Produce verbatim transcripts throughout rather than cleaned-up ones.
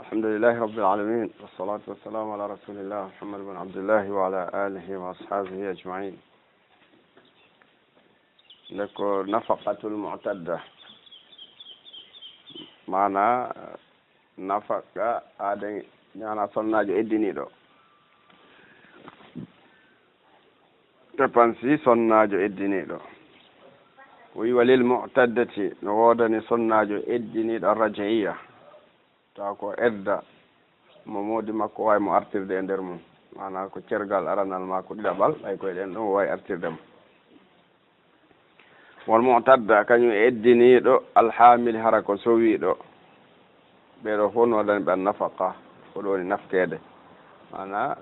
الحمد لله رب العالمين، والصلاة والسلام على رسول الله محمد بن عبد الله وعلى آله وأصحابه أجمعين. Nde ko nafaqatul mu'tadda, maana nafaka aaden, maana sonnaajo eddiniiɗo. Dépense sonnaajo eddiniiɗo. O wi walil mu'taddati, no woodani sonnaajo eddiniiɗo raj'iyya. Tawa ko edda mo moodi makko waawi mo artirde e nder mum. Maana ko cergal aranal maa ko ɗiɗaɓal, ɓay koye ɗen ɗon o waawi artirde mo. Wal mu'tadda, kañum e eddiniiɗo, alhaamil, hara ko sowiiɗo. Ɓee ɗoo fof no waɗani ɓe an nafaqa, ko ɗum woni nafkeede. Maana,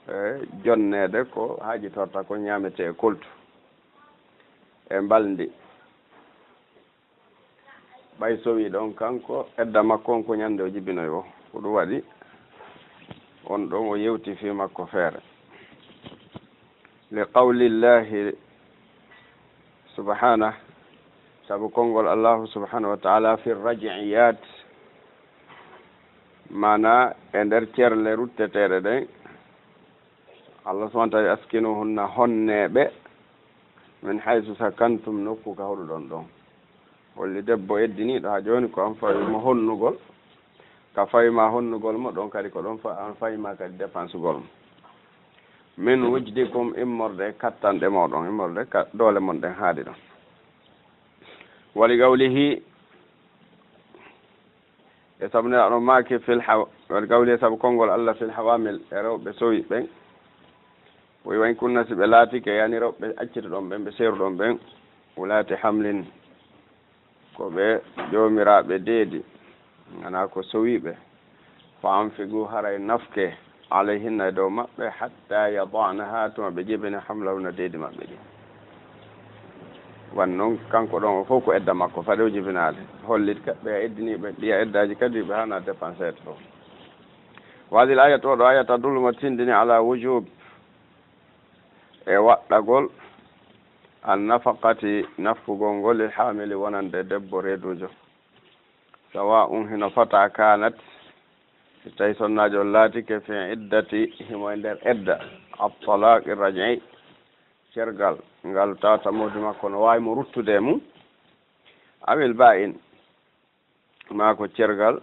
e, jonneede ko haajitorta, ko ñaametee e koltu, e mbalndi. Ɓay sowii ɗon kanko, edda makko on ko ñande o jibinoyi o. Ko ɗum waɗi on ɗon o yewti fii makko feere. Li qawlillahi subhanahu, sabu konngol Allahu subhanahu wa ta'ala fi raj'iyat, maana e nder cerle rutteteeɗe ɗen, Allah subhanahu wa ta'ala askinuhunna honneeɓe, min haysu sakantum, nokku ka hoɗuɗon ɗon. Holli debbo eddiniiɗo haa jooni ko an fawi mo honnugol, ka fawi ma honnugol mo ɗon kadi ko ɗon fa-, an fawi ma kadi dépensugol mo. Min wujdikum, immorde e kattanɗe mooɗon, immorde ka doole mon ɗen haaɗi ɗon. Wali qawlihi, e sabu Nelaaɗo maaki fil haw-, wali qawlihi, sabu konngol Allah fil hawamil, e rewɓe sowi ɓen. O wi, wa in kunna, si ɓe laatike, yani rewɓe accituɗon ɓen, ɓe seeruɗon ɓen, ulaati hamlin, ko ɓe joomiraaɓe deedi, maana ko sowiiɓe, fa anfiqu, haray nafke, alayhinna, e dow maɓɓe, hatta yada'na, haa tuma ɓe jibina hamlahunna, deedi maɓɓe ɗin. Wan non, kanko ɗon o fof ko edda makko, fade o jibinaade. Hollit ka ɓe a eddinii ɓe, ɗi a eddaaji kadi ɓe haana dépenseede ɗo. Wa hadhihi l-ayat, oo ɗoo aya, tadullu, mo tindini, ala wujub, e waɗɗagol, an nafaqati, nafkugol ngol, lil haamili, wonande debbo reeduujo. Sawa'un, hino fota, kanat, si tawi sonnaajo on laatike, fi iddati, himo e nder edda, at-talaaqi raj'i, cergal ngal tawata moodi makko no waawi mo ruttude e mum, awil baa'in, maa ko cergal,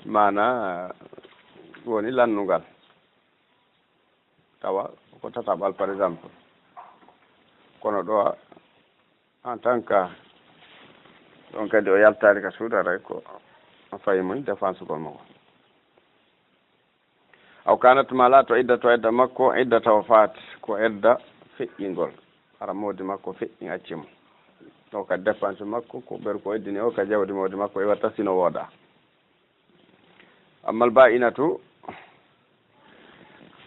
maana woni lannungal. Tawa ko tataɓal, par exemple. Kono ɗo, en tant que ɗon kadi o yaltaali ka suudu, aray ko o fayi mum dépensegol mo. Aw kanat, maa laato, iddatu, edda makko, iddata wafaat, ko edda feƴƴingol. Hara moodi makko feƴƴi, acci mo. O ka dépense makko, ko ɓeru ko eddini o ka jawdi moodi makko, iwata sino wooda. Ammal baa'inatu,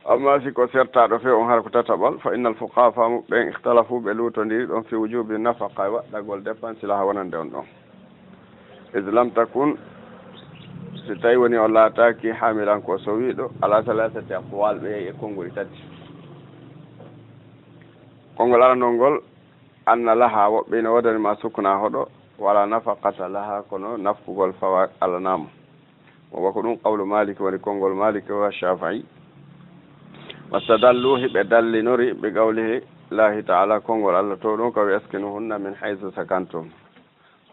amma si ko sertaaɗo few on, hara ko tataɓal, fa innal fuqahaa, faamuɓe ɓen, ikhtalafu, ɓe luutondiri ɗon, fi wujubi nafaqa, e waɗɗagol dépense, laha, wonande on ɗon. Is lam takun, si tawi woni o laataaki, haamilan, ko sowiiɗo, ala salasati aqwal, ɓe yehi e konnguli tati. Konngol arandol ngol, anna laha, woɓɓe ina woodani ma sukna hoɗo, wala nafaqata laha, kono nafkugol fawa alanaamo. Wa ko ɗum qawlu Malik, woni konngol Malik wa Shafi'i. Wastadallu, hiɓe dallinori, bi qawlihi llahi ta'ala, konngol Allah to ɗum, ka wi, askinuhunna min haythu sakantum.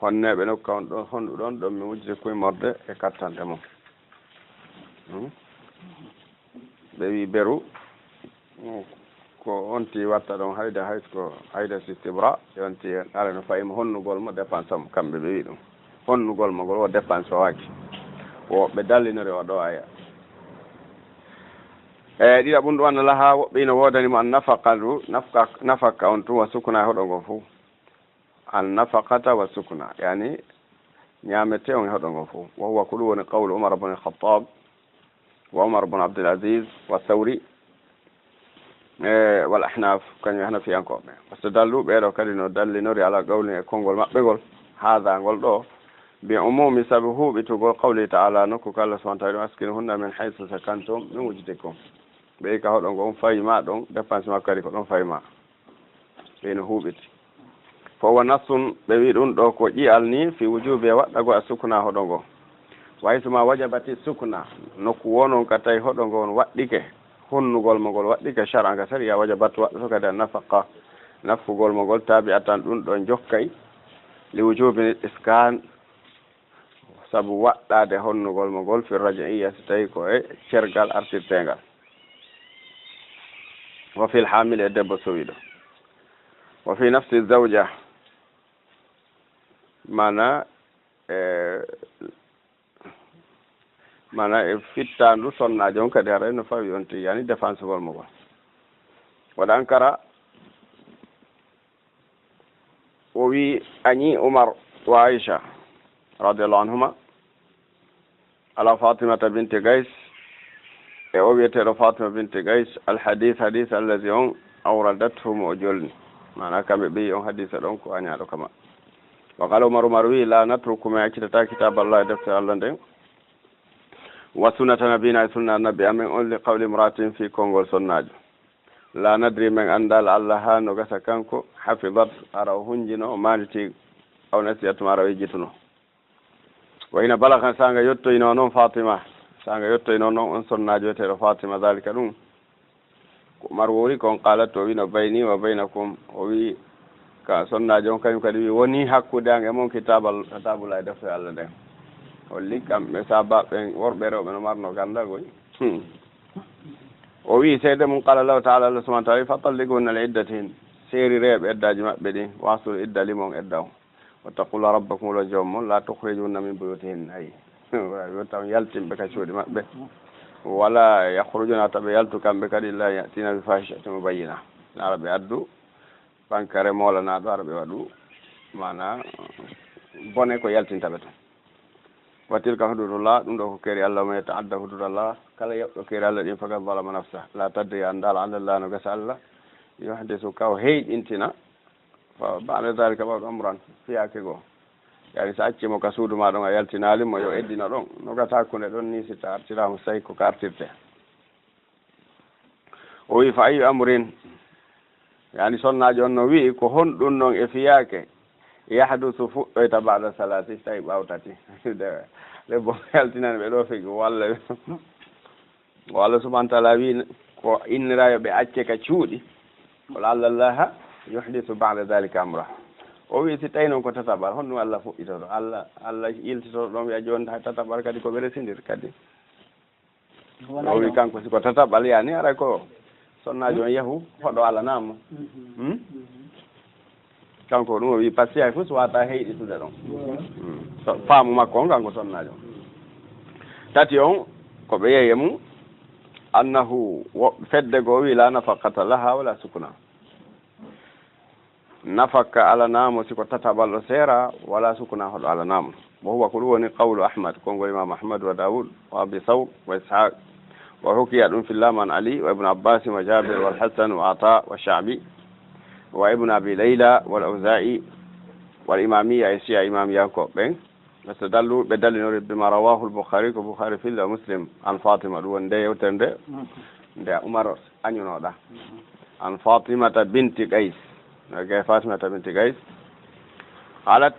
Honneeɓe nokku on ɗon, honɗuɗon ɗon, min wujde kuymorde e kattanɗe mum. Hmm? Ɓe wi beru, ko on ti watta ɗon hayda, hay ko hayda si tibra, e on ti ara no fayi mo honnugol mo dépense am, kamɓe ɓe wi ɗum. Honnugol mo ngol o dépense o waaki. Wo ɓe dallinori o ɗo aya. E ɗiɗa ɓum ɗum anna laha, woɓɓe ina woodani mo an nafaqa ndu, nafka, nafaka on tun wa sukuna hoɗo ngo fof. An nafaqata wa sukna, yani ñaamete on e hoɗo ngon fof. Wa huwa, ko ɗum woni qawlu Umar bun Khattab, wa Umar bun Abdul Aziz, wa Thawri, e, wal Ahnaf, kañum e Hanafiyankooɓe. Wastadallu, ɓeeɗo kadi no dallinori ala qawli e konngol maɓɓe ngol, haada ngol ɗo, bi umumi sabi huuɓitugol qawli ta'ala, nokku ko Allah subhanahu wa ta'ala, askinuhunna min haythu sakantum min wujdikum. Ɓe ka hoɗo ngo on fawi ma ɗon, dépense makko kadi ko ɗon fawi ma. Ɓe no huuɓiti. Fo wa nassun, ɓe wi ɗum ɗo ko ƴi'al ni, fi wujubi e waɗɗago a sukna hoɗo ngo. Wa haythuma wajabati sukna, nokku wo non ka tawi hoɗo ngon waɗɗike, honnugol mo ngol waɗɗike shar'an ka sariya, wajabat waɗɗoto kadi an nafaqa, nafkugol mo ngol, tabi'atan ɗum ɗon jokkay, li wujubi iskan, sabu waɗɗaade honnugol mo ngol fi raj'iyya, si tawi ko e cergal artirteengal. Wa fil hamil, e debbo sowiɗo. Wa fi nafsi zawja, mana e mana e fittaandu sonnaajo on kadi haray no fawi on tigi, yani défense ngol mo ngol. Waɗa ankara o wi añi Umar wa Aisha radiyallahu anhuma ala Fatimata binti Gays, e o wiyeteeɗo Fatima binti Gays, al hadith, hadith allazi on awradathu mo o jolni. Mana kamɓe ɓeyi on hadisa ɗon ko añaaɗo kama. Wa qala Umar, Umar wi, la natruku, min accitata kitaballahi, deftere Allah nden, wa sunnata nabiyina, e sunna annabi amen on, li qawli imra'atin, fi konngol sonnaajo. La nadri, men anndaa, la'allaha, no gasa kanko, hafidat, ara o hunjino, o maanditi, aw nasiyat, ma ara o yejjituno. Wa hina balaga, saanga yottoyno non Fatima, saanga yottoyno non on sonnaajo wiyeteeɗo Fatima, dalika ɗum, ko Umar wowri kon, qalat, o wino, bayni wa baynakum, o wi ka sonnaajo on kañum kadi wi woni hakkunde an e mon kitabal, kitabullahi, deftere Allah nden. Holli kamɓe sahaaba ɓen worɓe e rewɓe no marno gandal koy. Hmm. O wi seede mum, qala Allahu ta'ala, Allah subhanahu wa ta'ala, fa talliqunna li iddatihin, seerireeɓe eddaaji maɓɓe ɗin, wa ahsul idda, limon edda on. Wattaqullaha rabbakum, wolo joom mon, la tukhrijunna min buyutihin, ayi. Yo taw yaltinɓe ka cuuɗi maɓɓe. Wala yakhrujuna, taɓe yaltu kamɓe kadi, illa ya'tina bi fahishatin mubayyina. Nara ɓe addu ɓankare moolanaaɗo, ara ɓe waɗu, mana, bone ko yaltinta ɓe ton. Wa tilka hududullah, ɗum ɗo ko keeri Allah, wa man yata'adda hududallah, kala yaɓɗo keeri Allah ɗin, faqad zalama nafsah, la tadri, anndaa, la'alla Allah, no gasa Allah, yuhdisu, ka o heyɗintina, fa ba'da dhalika, ɓawɗo amran, fiyaake goo. Yani, so a accii mo ka suudu maa ɗon, a yaltinaali mo, yo eddino ɗon, no gasa hakkunde ɗon ni, si ta artiraama, so tawi ko ka artirte. O wi, fa ayyu amrin, yani, sonnaajo on no wi'i, ko honɗum non e fiyaake, yahdusu, fuɗɗoyta, ba'da salasi, tawi ɓaawo tati. Debbo yaltinani ɓe ɗo fegi, walla, walla subhanahu wa ta'ala wi ko innira yo ɓe acce ka cuuɗi, wala allallaha yuhdisu ba'da dhalika amra. O wi, si tawi non ko tataɓal, honɗum Allah fuɗɗitoto? Allah, Allah yiltitoto ɗon wi'a jooni tataɓal kadi ko ɓe resindir kadi. O wi kanko, si ko tataɓal, yani, haray ko sonnaajo on yahu, hoɗo alanaama. Hmm? Kanko ɗum o wi, parce que hay fof so wata heyɗitude ɗon. Hmm. So, faamu makko on, kanko sonnaajo on. Tati on, ko ɓe yehi e mum, annahu, wo-, fedde goo wi, la nafaqata laha wala sukna. Nafaka alanaamo si ko tataɓal ɗo seera, wala sukuna hoɗo alanaamo. Wa huwa, ko ɗum woni qawlu Ahmad, konngol Imam Ahmad wa Dawud wa Abi Thawr wa Ishaq. Wa hukiya ɗum fillama an Ali wa Ibn Abbas wa Jabir wal Hasan wa Ata wa Sha'bi wa Ibn Abi Layla wal Awza'i wal Imamiya e Shia Imamiya ko ɓen. Wastadallu, ɓe dallinori, bima rawahu al-Bukhari, ko Bukhari filli, wa Muslim, an Fatima, ɗum woni nde yewtere nde, nde Umar añunoɗa. An Fatimata binti Qays. No gay Fatimata binti Qays. Qalat,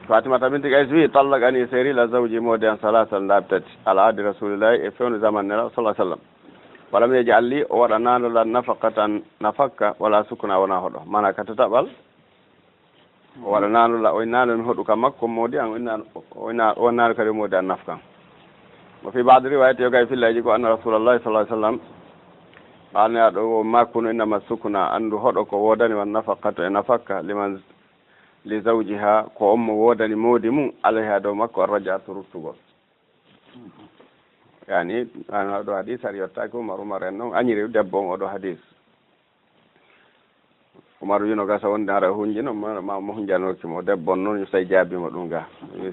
Fatimata binti Qays wi, tallaqani, seeri la zawji, moodi an, salasan, laabi tati. Ala ahdi Rasulillahi, e fewndo zaman Nela, sallallahu alaihi wasallam. Walam yaj'al li, o waɗanaano lan nafaqatan, nafakka, wala sukna, wona hoɗo. Mana ka tataɓal, o waɗanaano la, o innaano mi hoɗu ka makko, moodi an, o innaano, o inna-, o wannaano kadi moodi an nafkan. Wa fi ba'di riwayat, yo gay fillaaji ko anna Rasulallahi sallallahu alaihi wasallam, Nulaaɗo o makkuno, innama sukna, anndu hoɗo ko woodani, wan nafaqatu e nafakka, liman, li zawjiha, ko on mo woodani moodi mum, alayha dow makko, arraja'atu ruttugol. Yani, ana ɗo hadis hari yottaaki Umar, Umar en non añiri debbo on oɗo hadis. Umar wino gasa wonde hara hunjino, ma, ma, ma hunjanooki mo. Debbo on non, so tawi jaabi mo ɗum ga. Wi,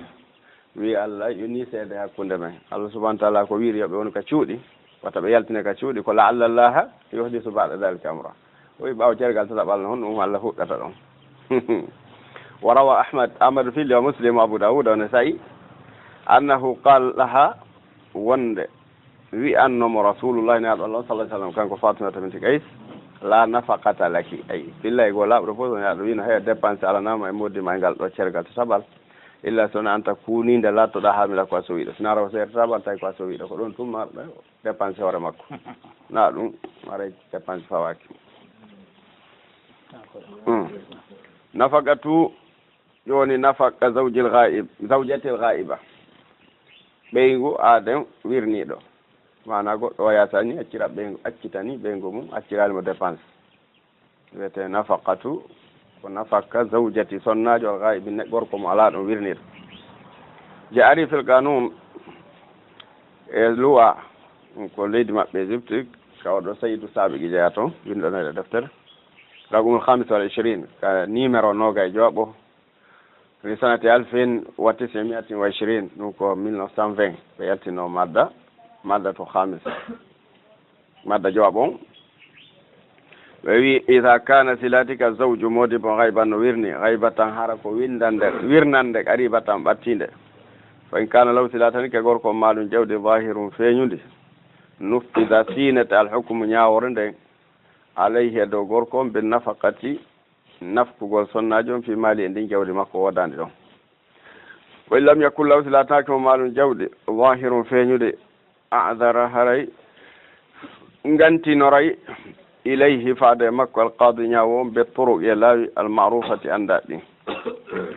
wi Allah, yo ni seede hakkunde men. Allah subhanahu wa ta'ala ko wiiri yo ɓe wonu ka cuuɗi, wata ɓe yaltine ka cuuɗi, ko la'alla Allaha yuhdisu ba'da dhalika amra. O wi ɓaawo cergal tataɓal no honɗum Allah fuɗɗata ɗon. Wa rawa Ahmad, Ahmad filli wa Muslim wa Abu Dawud wa Nasa'i, annahu qala laha, wonde wi'anno mo Rasulullah, Nulaaɗo Allah sallallahu alaihi wasallam, kanko Fatimata binti Qays, la nafaqata laki. Ay, billahi, go laaɓɗo fof, Nulaaɗo wino, haya dépense alanaama e moodi ma e ngal ɗo cergal tataɓal. Illa so wonaa an ta kuuniinde laattoɗaa haamila ko a sowiiɗo. So wonaa o seertaama tawi ko a sowiiɗo. Ko ɗoon tun marɗo dépense hoore makko. Na ɗum, maray dépense fawaaki. Hmm. Nafaqatu, jooni nafaqa zawjil ghaib, zawjatil ghaiba. Ɓeyngu aaden wirniiɗo. Maanaa goɗɗo o yaasani, accira ɓeyngu, accitani ɓeyngu mum, acciraali mo dépense. Wiyetee nafaqatu, ko nafaka zawjati, sonnaajo al gaibi, ne gorko mo alaa ɗum wirnir. Je ari fil qanun, e luwa, ɗum ko leydi maɓɓe Égypte, ka oɗo Sayyidu Sabiqi jeyaa toon, winndanoyɗo deftere. Raqumul khamis wal ishrin, ka numéro noogay jowaɓo. Fi sanati alfin wa tisimiatin wa ishrin, ɗum ko mille neuf cent vingt, ɓe yaltino madda, madda to khamis. Madda jowaɓo on. Ɓe wi, "Idha kana silatika zawju modibbo ghaiban", no wirni, "ghaibatan", hara ko windande, wirnande, qaribatan, ɓattinde. "Fa in kana law silatani", ke gorko on maa ɗum jawdi, "zahirun", feeñundi. "Nuffida", siinete, "al hukmu", ñaawoore nden, "alayhi", e dow gorko on, "bin nafaqati", nafkugol sonnaajo on, "fi mali", e ndin jawdi makko woodandi ɗon. "Wa in lam yakun law", si laataaki mo maa ɗum jawdi, "zahirun", feeñude, "a'dhara", haray ngantinoray, "ilayhi", faade e makko, "al qadi", ñaawo on, "bi turuqi", e laawi, "al ma'rufati", anndaa ɗin.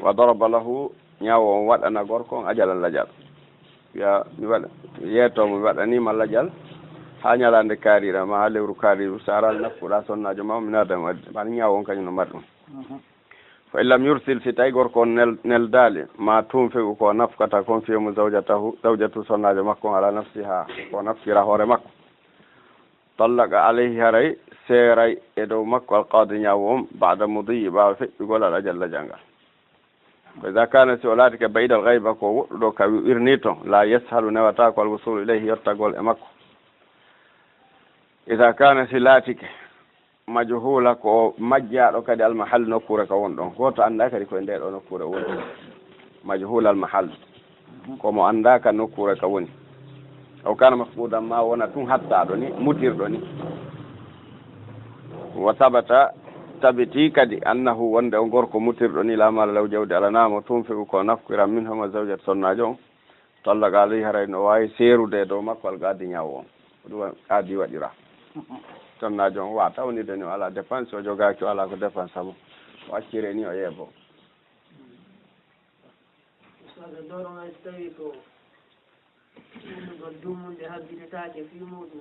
"Wa daraba lahu", ñaawo on waɗana gorko on, "ajalan", lajal. Wiya, mi waɗa, yeeto mo, mi waɗanii ma lajal haa ñalaande kaariira ma, haa lewru kaariiru, so araa nafkuɗaa sonnaajo ma, mi naada mo, maa ñaawo on kañum no mari ɗum. "Fa in lam yursil", si tawi gorko on nel-, neldaali, "ma tunfiqu", ko nafkata kon, "fihi", mo zawjatahu, zawjatu, sonnaajo makko on, "ala nafsiha", ko nafkira hoore makko, "tallaqa alayhi", haray seeray e dow makko, "al qadi", ñaawo on, "ba'da mudiyi", ɓaawo feƴƴugol, "al ajal", lajal ngal. "Fa idha kana", si o laatike, "ba'ida al ghaiba", ko woɗɗuɗo ka wi-, wirnii ton, "la yashalu", newataako, "al wusulu ilayhi", yottagol e makko. "Idha kana", si laatike, "majhula", ko majjaaɗo kadi, "al mahal", nokkuure ka woni ɗon. Gooto anndaa kadi ko e ndee ɗoo nokkuure o woni. "Majhul al mahal", ko mo anndaa ka nokkuure ka woni. "Aw kana mafqudan", maa wona tun hattaaɗo ni, mutirɗo ni. "Wa thabata", tabitii kadi, "annahu", wonde on gorko mutirɗo ni, "la mala lahu", jawdi alanaa mo, "tunfiqu", ko nafkira, "minhu", mo zawjat, sonnaajo on, "tallaqa alayhi", haray no waawi seerude e dow makko, "al qadi", ñaawo on. Ko ɗum wa-, qadi waɗira. Sonnaajo on waa tawnirde ni o alaa dépense, o jogaaki, o alaa ko dépense mo. O accire ni o yeebo. Ustaz, doro ngal so tawi ko ɗum ɗon dumunde habbitetaake fii muɗum.